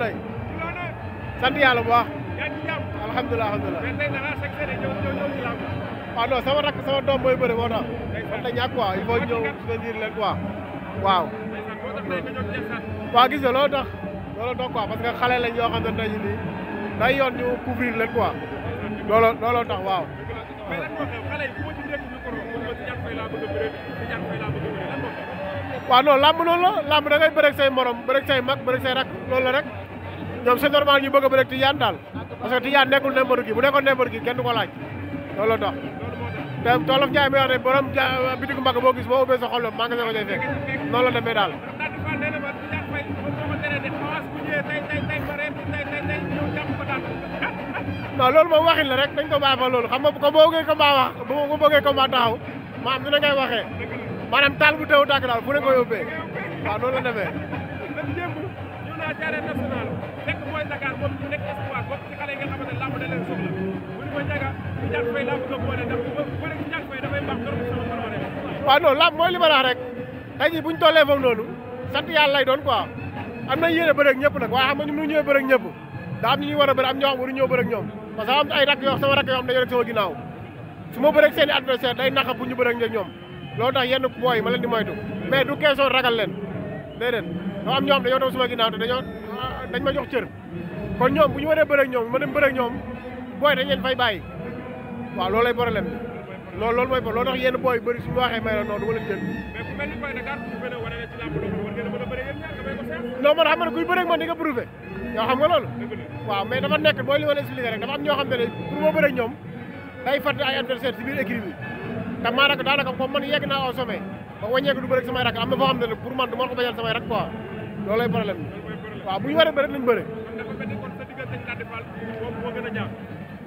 day sant yàlla bu baax alhamdulilah waaw non sama rakk sama doom mooy bëre moo tax man ta ñàkk quoi il faut ñëw soutenir leen quoi waaw waaw gis nga loolu tax quoi parce que xale lañ yoo xam ne tey nii day yoon ñu couvrir leen quoi looloo tax waaw waaw non làmb noonu la làmb da ngay bëreeg say morom bëreeg say mag bëreeg say rak loolu la rek ñoom c'est normal ñu bëgg a bëreeg Tidiane daal parce que Tidiane nekkul n'importe qui bu nekkoon n'importe qui kenn du ko laaj loolu tax te Tolof Ndiaye mi wax ne borom bitigu mbagg boo gis boo ubbee sa xol maa nga sa ko cay fekk noonu la demee daal non loolu moom waxin la rek dañ ko bàyyi fa loolu xam nga ko boo bëggee combat wax bu bëggee combat taxaw maam dina ngay waxee maanaam taal bu teew tàkk daal fu ne ko yóbbee waaw noonu la demee waaw non làmb mooy li ma wax rek tey jii buñ tollee foofu noonu sant yàlla lay doon quoi am na yéene bëreeg ñëpp nag waaye xam nga ñu mënu ñëwee bëreeg ñëpp daa am ñu ñuy war a bëri am ñoo xam waru ñëw bëreeg ñoom parce que am ay rakk yoo sama rakk yoo xam dañoo rek sama ginnaaw su ma bëreeg seen i adversaire day naqa pour ñu bëreeg ak ñoom loolu tax yenn booy ma leen di moytu mais du question ragal leen déedéet dafa am ñoo xam dañoo daw sama ginnaaw te dañ ma jox cër kon ñoom bu ñu waree bëreeg ñoom ma dem bëreeg ñoom booy dañ leen fay bàyyi waaw loolu lay problème bi loolu mooy loolu tax yenn booy yu bëri suñu waxee may la noonu du ma leen jël non man xam nga kuy bëreeg man di nga prouvé yow xam nga loolu waaw mais dafa nekk mooy li ma la expliqué rek dafa am ñoo xam ne pour ma bëreeg ñoom day fàtte ay adversaire ci biir équipe bi te maa nag daanaka comme man yegg naa au sommet ba wàññeeku du bëreeg samay rak am na foo xam ne pour man du ma ko bañal samay rak quoi loolu lay problème bi waaw bu ñu waree bëri nañ bëre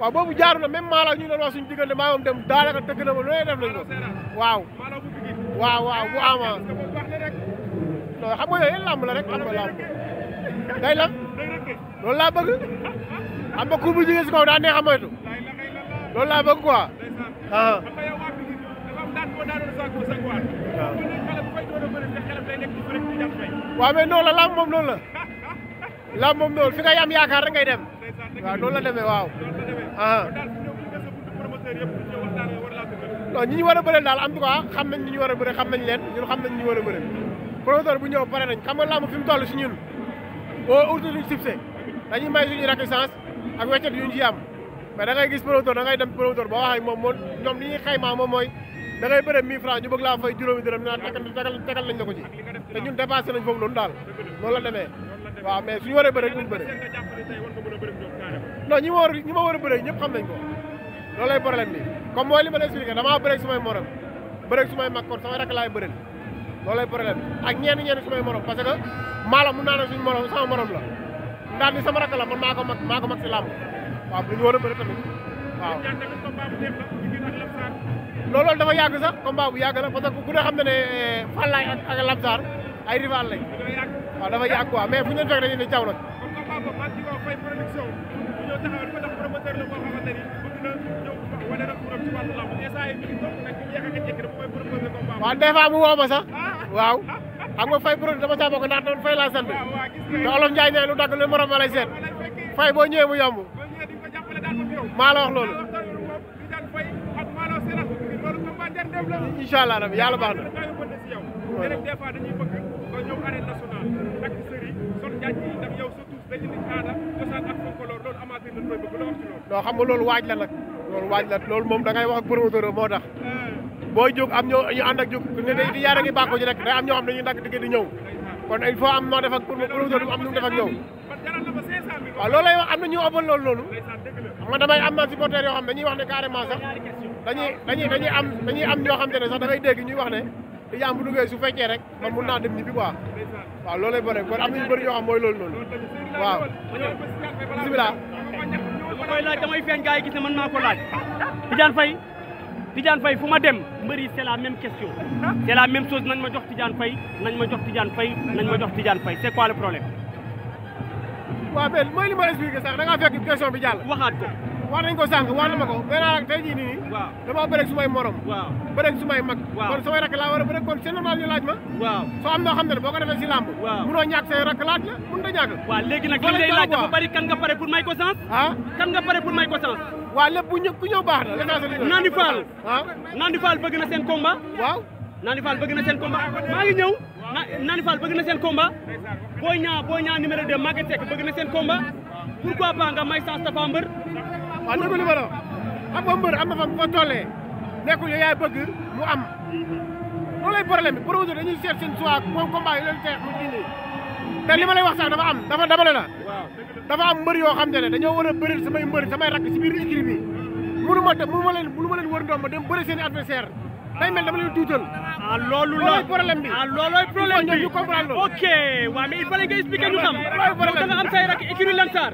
waaw boobu jaaru na même maala ñu doon wax suñu diggante maa moom dem daanaka tëgg na ma lu ne def nañ ko waaw bu ama non xam nga yooyu yéen làmb la rek xam nga làmb day la loolu laa bëgg xam nga ku bu jigee si kaw daa neex a moytu loolu laa bëgg quoi waaw mais noonu la làmb moom noonu fi nga yam yaakaar rek ngay dem waaw noonu la demee waaw non ñi ñu war a bëre daal en tout cas xam nañ ñi ñu war a bëre xam nañ leen ñun xam nañ ñi ñu war a bëre promoteur bu ñëw pare nañ xam nga làmb fi mu toll si ñun au uti duñ succès dañuy may suñu reconnaissance ak weccet yu ñu ci am mais da ngay gis promoteur da ngay dem promoteur boo waxee moom ñoom li ñuy xaymaa moom mooy da ngay bëre 1000 francs ñu bëgg laa fay juróomi dërëm ñu naan tegal nañ la ko ci te ñun dépassé nañ foofu noonu daal loolu la demee waaw mais suñu waree bëre duñ bëre non ñi ma war a bëre ñëpp xam nañ ko loolu lay problème bi comme mooy li ma la expliqué damaa bëre sumay morom bëre sumay mag kon samay rakk laay bëre loolu lay problème ak ñenn sumay morom parce que maala mun naa ne suñu morom sama morom la ndax ni sama rakk la man maa ko mag si làmb waaw bu ñu war a bëre tamit waaw loolu dafa yàgg sax combat bu yàgg la parce que ku ne xam ne ne Fallaye ak Lamsar ay rival lañ waaw dafa yàgg quoi mais fu ñu leen fekk dañuy ne caw nag waaw des fois mu woo ma sax waaw xam nga fay produit dama saa bokk ndax doon fay laa sant te Olof Njaay ne lu dagg lu morom ma lay seet fay boo ñëwee mu yomb maa la wax loolu incha allah rabi yàlla baax na non xam nga loolu waaj la nag loolu moom da ngay wax ak promoteur moo tax booy jóg am ñu ànd ak jóg ne di yaara ngi bàkko ji rek day am ñoo xam dañuy dagg digg di ñëw kon il faut am noo def ak promoteur am nu mu def ak ñëw waaw loolu lay wax am na ñu ëppal loolu xam nga damay am na supporter yoo xam dañuy wax ne carrément sax dañuy am ñoo xam te ne sax da ngay dégg ñuy wax ne di jaam bu duggee su fekkee rek man mun naa dem ñibbi quoi waaw loolu lay bëre kon am nañu bëri yoo xam mooy loolu noonu waaw bismillah dama koy laaj damay feeñ gars yi gis ne man maa ko laaj Tidiane Faye fu ma dem mbëri c'est la même question c'est la même chose nañ ma jox Tidiane Faye c'est quoi le problème waaw mais mooy li ma expliqué sax da ngaa fekk question bi jàll waxaat ko wax nañ ko sànq wax na ma ko mais nag tey jii nii. waaw dama bëreeg sumay morom. waaw bëreeg sumay mag. waaw kon samay rakk laa war a bëreeg kon c'est normal ñu laaj ma. waaw soo am noo xam ne boo ko defee si làmb. waaw munoo ñàkk say rakk laaj la mun na ñàkk. waaw léegi nag li ngay laaj dafa bari kan nga pare pour may ko sens. ah kan nga pare pour may ko sens. waaw lépp ku ñëw baax na l'essentiel. Nandi Fall. ah Nandi Fall bëgg na seen combat. waaw. Nandi Fall bëgg na seen combat maa ngi ñëw Nandi Fall bëgg na seen combat Boy Niang numéro 2 Maguette Seck bëgg na seen combat pourquoi pas nga may sens Tapha Mbeur. waaw dégg li ma la xam nga mbër am na fa bu ko tollee nekkul yow yaay bëgg mu am loolu lay problème bi promoteur dañuy seet seen choix moom combat yi leen teex mu indi te li ma lay wax sax dafa am dama ne la dafa am mbër yoo xam ne dañoo war a bëri samay rakk si biir équipe bi mënu ma leen wër ndoom ma dem bëri seen i adversaire day mel dama leen tuutal. ah loolu la problème bi ah loolooy problème bi ñu comprendre loolu. ok waaw mais il fallait nga expliquer ñu xam. problème da nga am say rakk écurie Lansar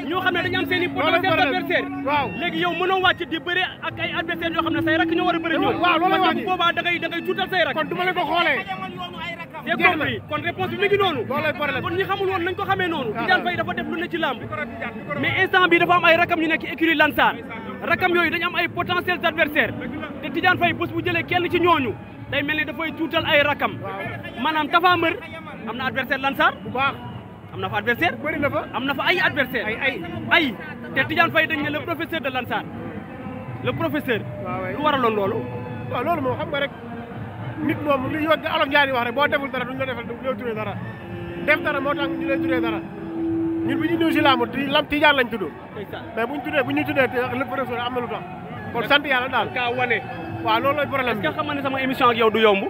ñoo xam ne dañu am seen i potentiel adversaire. waaw léegi yow mënoo wàcc di bëre ak ay adversaire yoo xam ne say rakk ñoo war a bëre ñoom. waaw loolu parce que bu boobaa da ngay tuutal say rakk. kon du ma leen ko xoolee. j'ai compris kon réponse bi mi ngi noonu. loolooy problème kon ñi xamul woon nañ ko xamee noonu. Tidiane Faye dafa def lu ne ci làmb mais instant bi dafa am ay rakam ñu nekk écurie Lansar rakam yooyu dañu am ay potentiels adversaires te Tidiane Faye bés bu jëlee kenn ci ñooñu day mel ni dafay tuutal ay rakam maanaam Tapha Mbeur am na adversaire Lansar bu baax am na fa adversaire bëri na fa am na fa ay adversaire ay te Tidiane Faye dañ ne le professeur de Lansar le professeur lu waraloon loolu waaw loolu moom xam nga rek nit moom li yog olof Njaay di wax rek boo deful dara duñ la defal duñ la tuddee dara def dara moo tax ñu lay tuddee dara ñun bu ñu ñëw si lamb Tidiane lañ tudd mais bu ñu tuddee le professeur am na lu tax kon sant yàlla daal ka wane waaw loolu lay problème est-ce que xam nga ne sama émission ak yow du yomb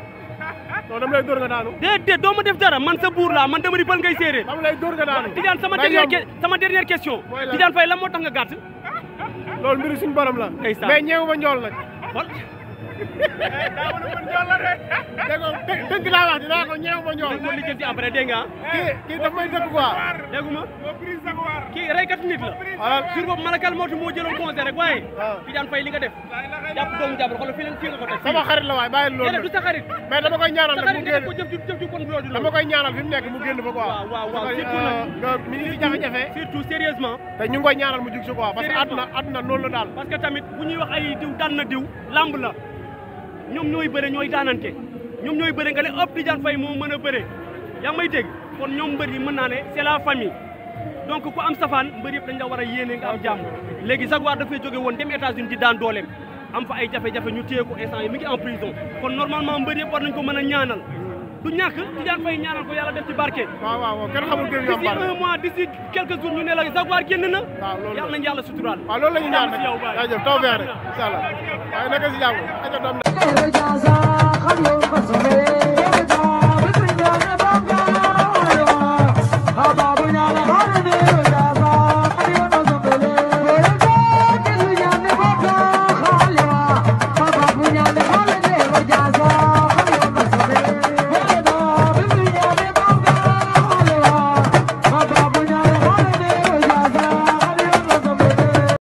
non dama lay dóor nga daanu déedéet doo ma def dara man sa buur laa man dama di bël ngay séeréer dama lay dóor nga daanu Tidiane sama dernière question Tidiane Faye la moo tax nga gàtt loolu mbiru suñu borom la mais ñeewu ma njool nag dëgg laa wax dinaa ko ñeewu ma njool ko lijjanti après dégg nga kii daf may dëgg quoi dégguma kii reykat nit la jour boobu malakal mootu moo jëloon conseil rek waaye Tidiane Faye li nga def jàpp doomu jàpp xoolal fii nga ko teg sama xarit la waay bàyyi loolu du sa xarit mais dama koy ñaanal nag mu génn ko jëf ju kon loolu dama koy ñaanal fi mu nekk mu génn fa quoi waaw surtout nag mi ngi ci jafe-jafe surtout sérieusement te ñu ngi koy ñaanal mu jug si quoi parce que àdduna noonu la daal parce que tamit bu ñuy wax ay diw daan na diw lamb la ñoom ñooy bëre ñooy daanante ñoom ñooy bëre nga ne ëpp Tidiane Faye moo mën a bëre yaa ngi may dégg kon ñoom mbër yi mën naa ne c'est la famille donc ku am safaan mbër yëpp dañ la war a yéene nga am jàmm léegi Jaguar dafay jóge woon dem États-Unis di daan dooleem am fa ay jafe-jafe ñu téye ko instant yi mi ngi en prison kon normalement mbër yëpp war nañ ko mën a ñaanal du ñàkk Tidiane Faye ñaanal ko yàlla def ci barke waaw kenn xamul gën d'ici un mois d'ici quelques jours ñu ne la Jaguar génn na yàlla nañ yàlla suturaal waaw loolu la ñu ñaan rek jaajëf taw feex rek incha allah waaye naka si jàmm